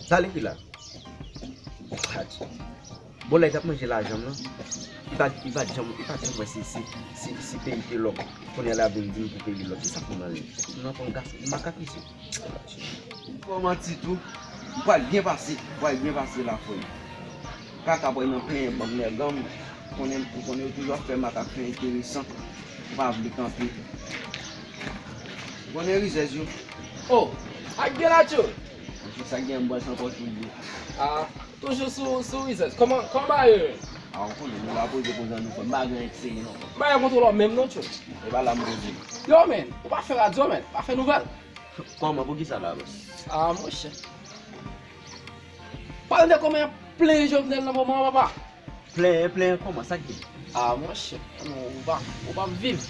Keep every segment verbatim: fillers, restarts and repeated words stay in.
Sa l ekri la. Bon, lè l t ap manje lajan m nan, li pa, li pa t janm, li pa t janm wè si, si, si, si peyi te lòk. Kounye a l ap vin di m pou peyi lòk. Kisa pou m ale? M nan fè yon gason, yon makak, mesye. Kòman ti tou? Pral byen pase, pral byen pase la, frè m. Kaka pral nan plenyen bank nèg an m. Konnen, ou konnen yo toujou ap fè makak fè enteresan. Ou pa vle kanpe. Konnen rizèz yo. Oh, ak byen la, tyo. Monchè, sa gen m bwè san pòch ou byen. Ah, toujou sou, sou rizèz. Kòman, kòman bagay yo ye? Ah, ou konnen, nou la poze konsa nou fè. M pa gen anyen k serye non. M pa gen kontwòl menm non, tyo. E pa la m poze. Yo, men, ou pa fè radyo, men, pa fè nouvèl. Kòman, poukisa la, bòs? Ah, monchè. Pale de kòman y ap plenyen Jovenel nan moman an, papa. Plenyen, plenyen kòman? Sa k gen? Ah, monchè, non, ou pa, ou p ap viv.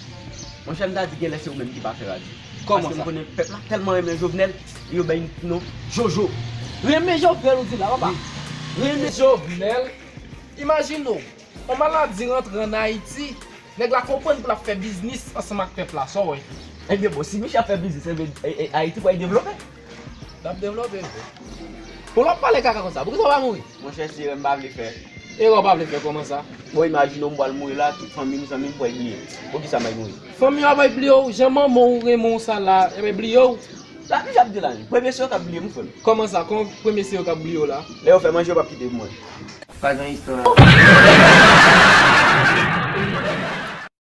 Monchè, m ta di genlè se ou menm ki pa fè radyo. Kòman sa? Paske m konnen pèp la tèlman renmen Jovenel, yo bay non Jojo. Renmen Jovenel, ou di la, papa? Wi. Renmen Jovenel. Imajine w, yon maladi rantre ann Ayiti, nèg la konprann pou l ap fè biznis ansanm ak pèp la, sa w wè? Ebyen, bon, si misye ap fè biznis, ebyen, e, e, Ayiti pral devlope. L ap devlope vre. Pou l ap pale kaka konsa, poukisa w pa mouri? Monchè, se erè m pa vle fè. Erè w pa vle fè, kòman sa? Bon, imajine w m pral mouri la, tout fanmi m, zanmi m pral bliye m. Poukisa m ap mouri? Fanmi w ap bliye w, jan manman w renmen w sa la, ebyen bliye w. Sa misye ap di la menm? Premye se yo k ap bliye m, frè m. Kòman sa? Kòman premye se yo k ap bliye w la? Lè yo fè manje, yo p ap kite pou mwen. Pa gen istwa.